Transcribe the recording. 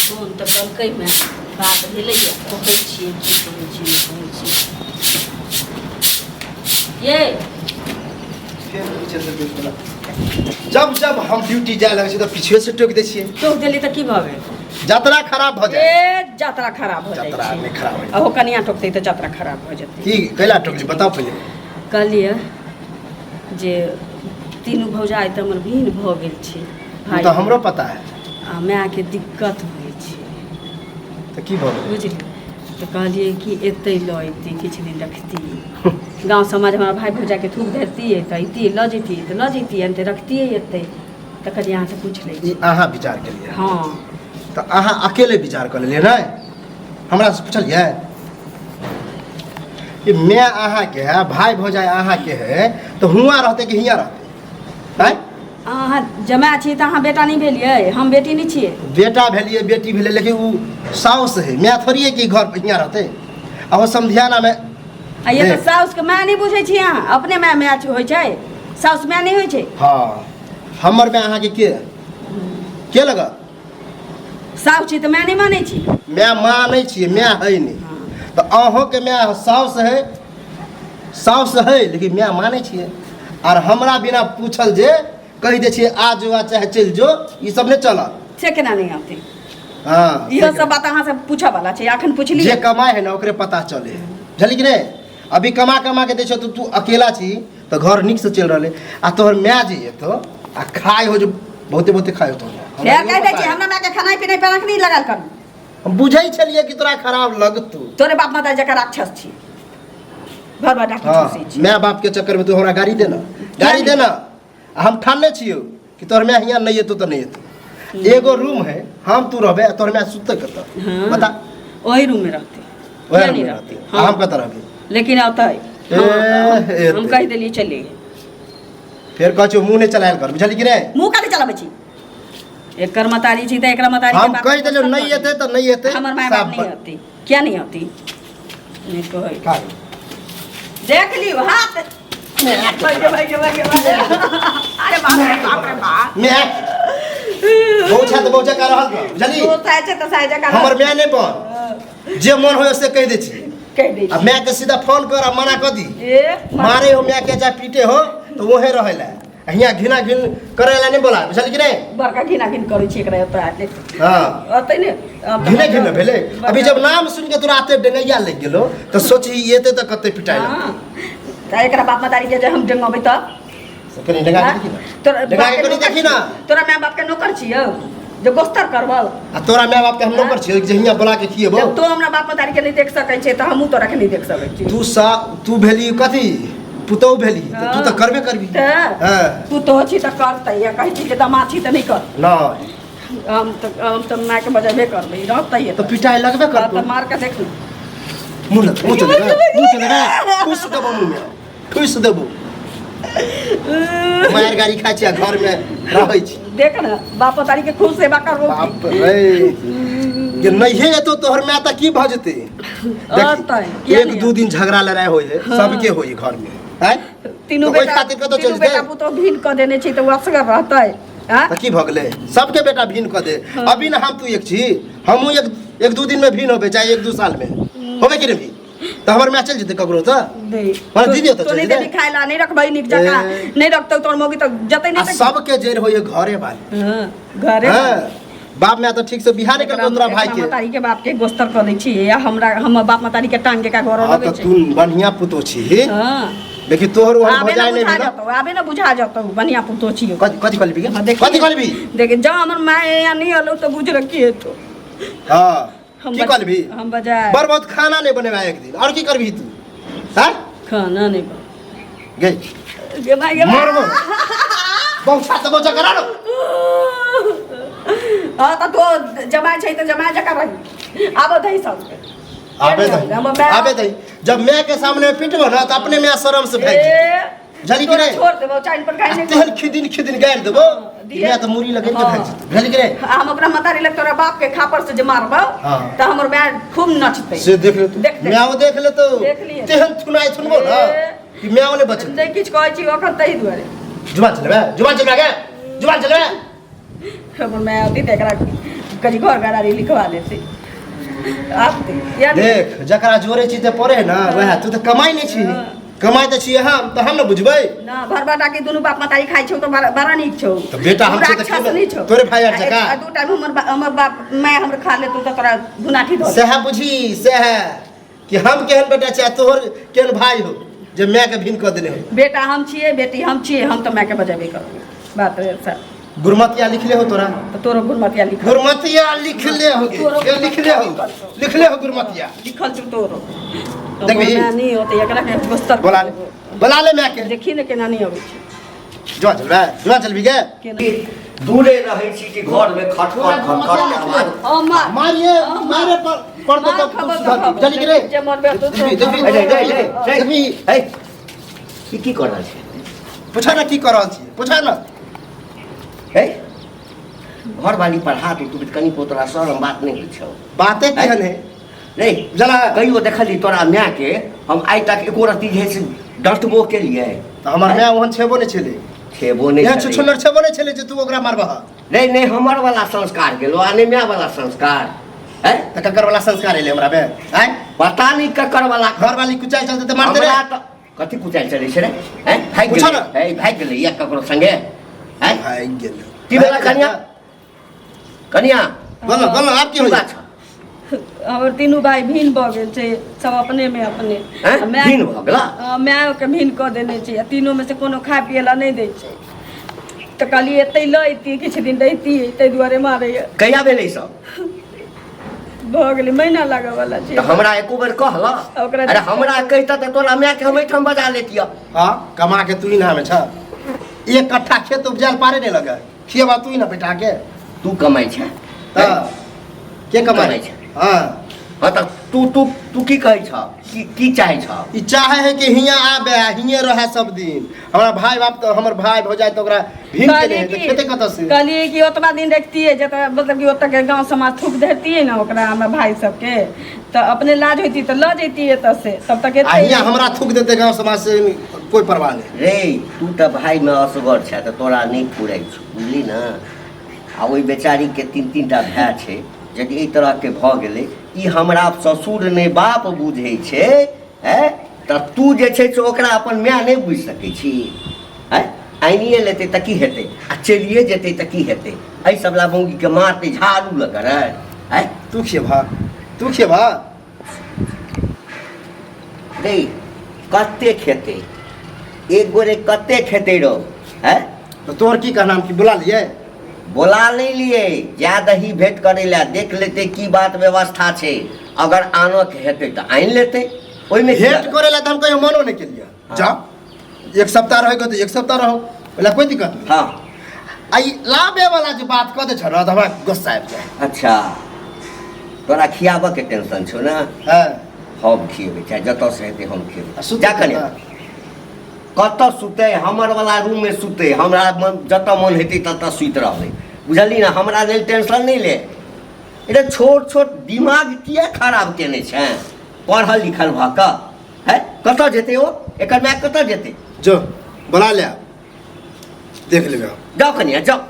Phone तऽ कलकै मे बात भेलैए, कहै छियै की कहै छियै, नहि कहै छियै ये। फेर पीछे से टोकि देलक। जब जब हम ड्यूटी जाय लगै छी तऽ पीछे से टोकि दै छियै। टोक देली तऽ की भऽ गेल? यात्रा खराब भऽ जाय। ए, यात्रा खराब भऽ जाइ यात्रा छै। नहि खराब होइ। अहो कनिया टोकतै तऽ यात्रा खराब भऽ जेतै। की कैला टोकली, बताउ पहिले। कहलियै जे तीनू भौजाइ तऽ हमर भिन्न भऽ गेल छै। ओ भाय तऽ हमरो पता है। आ मायके दिक्कत होइ छै। तऽ की भऽ गेलै? बुझलियै तऽ कहलियै कि एतै लऽ अयती, किछु दिन रखतियै। गाँव समाज हमरा भाय भौजाइके थूक धरतियै तऽ अयतियै, लऽ जैतियै तऽ लऽ जैतियै, नहि तऽ रखतियै एतै। तऽ कहलियै अहाँसँ पूछि लै ई छी। अहाँ विचार केलियै? हँ। तऽ अहाँ अकेले विचार कऽ लेलियै, नहि हमरासँ पुछलियै कि माय अहाँके है, भाय भौजाइ अहाँके है, तऽ हुआँ रहतै कि हियाँ रहतै? आँय? अहाँ जमाए छी तऽ अहाँ बेटा नहि भेलियै? हम बेटी नहि छियै? बेटा भेलियै, बेटी भेलै, लेकिन ओ साउस है, माय थोड़ी है कि घर पर हियाँ रहतै। आ ओ समधियानामे आ ये तऽ देख। साउसके माय नहि बुझै छियै अहाँ? अपने माय माय होइ छै, साउस माय नहि होइ छै। हँ, हमर माय अहाँके के के लगत? साउस छी तऽ माय नहि मानै छी? माय मानै छियै, माय है नहि। तऽ अहूँके माय साउस है, साउस है, लेकिन माय मानै छियै। आर हमरा बिना पूछल जे कहि दै छियै आ जो आ चाहे चलि जो, ई सब नहि चलत। से केना नहि औतै? हँ। इहो सब बात अहाँ से पूछऽ वाला छै? अखन पुछलियै। जे कमाइ है ने ओकरे पता चले है, बुझली कि नहि? अभी कमा कमा के दै छौ तऽ तू अकेला छी तऽ घर नीकसँ चलि रहलै। आ तोहर माय जे एतौ आ खाइ हो जे बहुते बहुते खाइ हो तोहर माय। हमरा फेर इहो कहि दै पता छी है। हमरा मायके खेनाइ पिनाइ पर आँखि नहि लगायल करू। हम बुझै छलियै कि तोरा खराब लगतौ। तोरे बाप माता जकर राक्षस छी, घर में डाकी हाँ ठूसै छी। माय बाप के चक्कर में तू हमरा गाड़ी देना, गाड़ी देना। आ हम ठानले छियौ कि तोहर माय हियाँ नहीं एतौ तऽ नहीं एतौ। एगो रूम है, हम तू रहबे, आ तोहर माय सुतते कतऽ? हाँ। बता। ओही रूम में रहते। ओहे किया रूम नहीं में रहते? रहते? आ हम कतऽ रहबे? लेकिन औतै। ए, हम एतै। कहि देलियै चलिए। फेर कहै छियौ मुँह नहि चलायल कर, बुझली कि नहि? मुँह काहे चलाबै छी? एकर मतारी छी तऽ एकरा मतारी के हम बाप कहि देलियौ के नहीं एतै तऽ नहीं एतै। हमर माय बाप साफ नहीं बन। औतै। किया नहीं औतै? नहीं कहै। का? देख लियौ हाथ। भाई गे, भाई गे, भाई गे, भाई गे। अरे बाप रे बाप रे बाप। माय बहु छै तऽ बहु जकाँ रहल कर, बुझली? तो साय छै तऽ साय जकाँ। हमर माय नहि बन, जे मन होय से कहि दै छी। कहि दै आ माय के सीधा फोन कर आ मना कऽ दी। ए मारे हो माय के चाहे पीटे हो तऽ वहे रहै ला, आ हियाँ घिना घिन करे ला नहीं बोला, बुझली कि नहीं? बड़का घिना घिन करै छी एकरा एतऽ आके। हाँ। अतै ने आब तऽ घिने घिने भेलै। अभी जब नाम सुन के तोरा एते डेंगैया लागि गेलो तऽ सोची एते तऽ कते पिटाइ लगतै। हाँ। तऽ एकरा बाप मतारी के जे हम डेंगेबै तऽ कनि डेंगा के देखी ना। तोरा डेंगा के बाप के कनि नौकर देखी ना। छियौ। तोरा माय बाप के नौकर छियौ जे गोस्तर करबौ? आ तोरा माय बाप के हम नौकर छियौ जे हियाँ बोला के खिएबौ? जब तू हमरा बाप मतारी के नहीं देख सकै छै तऽ हमहूँ तोरा के नहीं देख सकै छी। तू सा तू भेली कथी, पुतहु भेली तऽ तू तऽ करबे करबी। तऽ हाँ। पुतोह छी तऽ करतै, या कहै छी जे दमाद छी तऽ नहि कर। नहि। हम तऽ मायके बजेबे करबै, रहतै। तऽ पिटाइ लगबे करतौ। तऽ मार के देख ने। मुँह लग, मुँह चले मुँह चले, ठूस देबो मुँह में, ठूस देबो। मार गाड़ी खाइ छी आ घर में रहै छी। देख ने, बाप तारी के खूब सेवा करबो। बाप रे, जे नहिए एतौ तोहर माय तऽ की भऽ जेतै? अतै, किया एक नहि? दू दिन झगड़ा लड़ाइ होइ है, सबके होइ घर में आँय? तीनू तऽ ओहि बेटा खातिर कतौ तीनू चलि बेटा जेतै? पुतोह भिन्न कऽ देने छी तऽ ओ असगर रहतै आँय? तऽ की भऽ गेलै? सबके बेटा भिन्न कऽ दे। अभी ने हम तू एक छी, हमहूँ एक एक दू दिन में भिन्न होबै, चाहे एक दू साल में होबै कि नहि भिन्न, तऽ हमर माय चलि जेतै ककरो तऽ? दे। मतलब दीदी ओतऽ तो चलि नहीं जेतै? देबी खाय ला, नहीं रखबै नीक जकाँ, ए। नहीं रखतौ तोर मौगी तऽ जतै आ नहीं तऽ सबके जड़ि होइए घरे वाले। हाँ, घरे। हाँ, बाप माय तऽ ठीक से बियाह नहि करतौ तोरा भाई के। मतारी के बाप के गोस्तर कऽ दै छी या हमरा हमर बाप मतारी के टांग के का घर हाँ लगै तऽ छै। तू बढ़िया पुतोह छी। हाँ। लेकिन तोहर ओहन आबे भौजाइ ने नहि बुझा भेलौ। जतौ, आबे ने बुझा जतौ बढ़िया पुतोह छी। कथी कथी कहलबी गे? हाँ, देखी। कथी कहलबी? देख, जँ हमर माय यहाँ नहीं हलो तऽ बुझ रखी हेतौ। हाँ। हम की कहलबी? हम बजाय बड़ बहुत खाना नहीं बनेबा एक दिन, और की करबी तू? हाँ? खाना नहीं बन गई गे भाई, गे भाई। मारबो बहुत साथ बहुत करा लो। हाँ तऽ तो जमाय छै तऽ जमाय जकाँ रही, आबो दही साउस के। आबे दही। हमर माय- आबे दही, जब मैं के सामने पिटबो ना तो अपने मैं शर्म से भाग जेतै। ए, बुझली कि तोरा नहि? छोड़ देबो चाइन पर खाइ आ नहि। तेहन खिदिन खिदिन गारि देबो कि दिहे। मैं तऽ मुड़ी लगेने हाँ। भागि जेतै, बुझली कि नहि? आ हम अपना मतारी लग तोरा बाप के खापर से जे मारबौ हाँ। तऽ हमर माय खूब नचतै। से देख ले तू। देख, देख। म्याओ देख ले तो। देख लिए। तेहन थुनाइ थुनबो ना ए। कि म्याओ नहि बचतै। नहि किछु कहै छी ओखन ताहि दुआरे। जुबान चलेबे, जुबान चलेबे गे, जुबान चलेबे। हमर माय अथी तऽ एकरा कनि घर घरारी लिखवा लेतै आबतै या नहि? देख जकरा जोड़े छी तऽ पड़े ना वएह तू तऽ कमाइ नहि छी कमाइ तऽ छियै हम तऽ हम ने बुझबै ना भरबा के दुनू बाप मतारी खाइ छौ तऽ बड़ा बड़ा नीक छौ तऽ बेटा हम तू छियै तऽ राक्षस की नहि छौ तोरे भाई आर जकाँ। आ दू टाइम हमर बाप माय हमर खा लेतौ तऽ तोरा धुनाठी धऽ देतौ। सएह बुझी सएह कि हम केहन बेटा छियै आ तोहर केहन भाई हो जे मायके भिन्न कऽ देने हो बेटा हम छियै बेटी हम छियै हम तऽ मायके बजेबे करबै बात रे सर गुरमतिया लिखले हो तोरा तऽ तोरो गुरमतिया लिखल गुरमतिया लिखले हो तोरो गे लिखले हो लिखले हो गुरमतिया लिखल छौ तोरो देखबही? नहि होतै एकरा के गोस्तर बोला ले बोला ले मायके देखी ने केना नहि अबै छै जो चल रे जो चलबी गे केना दूरे रहै छी कि घरमे खटखट खटखट के आवाज मार मारिए मारे पर पर मार तो खबर तऽ खबर। चली के रे जे मरबे तो देखबी देखबी ए, रे, रे, रे, रे। देखबी है ई की कर रहल छै पूछा ना की कर रहल छी पूछा ना है घरवाली पर हाथ उठबै कनि तोरा शरम बात नहि होइ छौ बाते केहन है रे जला कहियो देखली तोरा मायके हम आइ तक एको रत्ती जे है से डटबो केलियै तऽ हमर माय ओहन छेबो नहि छलै छेबो नहि एहन छलै। छुछुनर छेबो नहि छलै जे तू ओकरा मारबह नहि नहि हमर वाला संस्कार गेलो आ नहि माय वाला संस्कार है तऽ ककर वाला संस्कार एलै हमरा बे आँय पता नहि ककर वाला घरवाली कुचाइ चलते तऽ मारते रे हमरा तऽ कथी कुचाइ चलै छै रे हैं भागि पूछो गेलै ना। है भागि गेलै या ककरो संगे हैं भागि गेलै की भेला कनिया कनिया बोलो बोलो आब की की होइया बात छौ हमर तीनू भाई भिन्न भऽ गेल छै सब अपने में अपने हैं? आ माय- भिन्न भऽ गेला? हँ, मायोके भिन्न कऽ देने छै आ तीनूमे से कोनो खाय पियै लए नहि दै छै तऽ कहलियै एतै लऽ अयतियै किछु दिन रहितियै ताहि दुआरे मारैया कहिया भेलै ई सब भऽ गेलै महीना लागऽ वाला छै तऽ हमरा एको बेर कहल ओकरा अरे हमरा कहिता तऽ तोरा मायके हम एहिठाम बजा लेतियऽ हाँ कमा के तू ही ना हमें छ एक कट्ठा खेत उपजाल पारे नहीं लगा खियबा तू ही ना बैठा के तू कमाइ छै हाँ के कमाइ कमाइ छै। हाँ हँ तऽ तू तू तू की कहै छह की की चाहै छह ई चाहे है कि हियाँ आबे आ हियाँ रहे सब दिन हमरा भाई बाप तो हमर भाई भौजाई तो ओकरा भीम के कहलियै है तऽ कि खेते कतऽ से कहलियै कि ओतबा दिन रखतियै जतऽ मतलब कि ओतऽ के गाँव समाज थूक धरतियै ने ओकरा हमरा भाई सबके तऽ अपने लाज होइती तऽ लऽ जैतियै एतऽ से तब तक आ एतै हियाँ हमरा थूक देते गाँव समाज से कोई परवाह नहीं रे तू तऽ भाईमे असगर छह तऽ तोरा नहि फुराइ छौ बुझली ने आ ओहि बेचारीके तीन तीन टा भाय छै यदि एहि तरहके भऽ गेलै ई हमरा ससुर नहि बाप बुझै छै हैं तऽ तू जे छै से ओकरा अपन माय नहि बुझि सकै छी हैं आनिए लेतै तऽ की हेतै आ चलिए जेतै तऽ की हेतै एहि सब ला मौगीके मारतै झाड़ू लऽ कऽ रे हैं तू खेबह तू खेबह रे कते खेतै एक गोरे कते खेतै रौ हैं तऽ तोहर की कहना कि बुला लिए बोला नहि लिए जा दही भेंट करै लए देख लेतै की बात व्यवस्था छै अगर आनऽके हेतै तऽ आनि लेतै ओहिमे की भेंट लागत? करे ला तऽ हम कहियो मनो नहीं केलिए हाँ। जाओ एक सप्ताह रहेगा तो एक सप्ताह रहो ओला कोई दिक्कत नहीं हँ आ ई लाबे वाला जे बात कऽ दै छ ने तऽ हमरा गुस्सा आबि जाए अच्छा तोरा खियाबऽके टेंशन छौ ने हँ हम खिएबै चाहे जतऽसँ हेतै हम आ खिएबै सुतै जा कने कतऽ? कतऽ सुतै हमर वाला रूममे सुतै हमरा मन जतऽ मन हेतै ततऽ सुति रहबै बुझलही ने हमरा लेल टेंशन नहि ले रे छोट छोट दिमाग किया खराब केने छै पढ़ल लिखल भऽ कऽ है कतऽ जेतै ओ एकर माय कतऽ जेतै जो बोला ले देख लेबै हम जाओ कनिया जाओ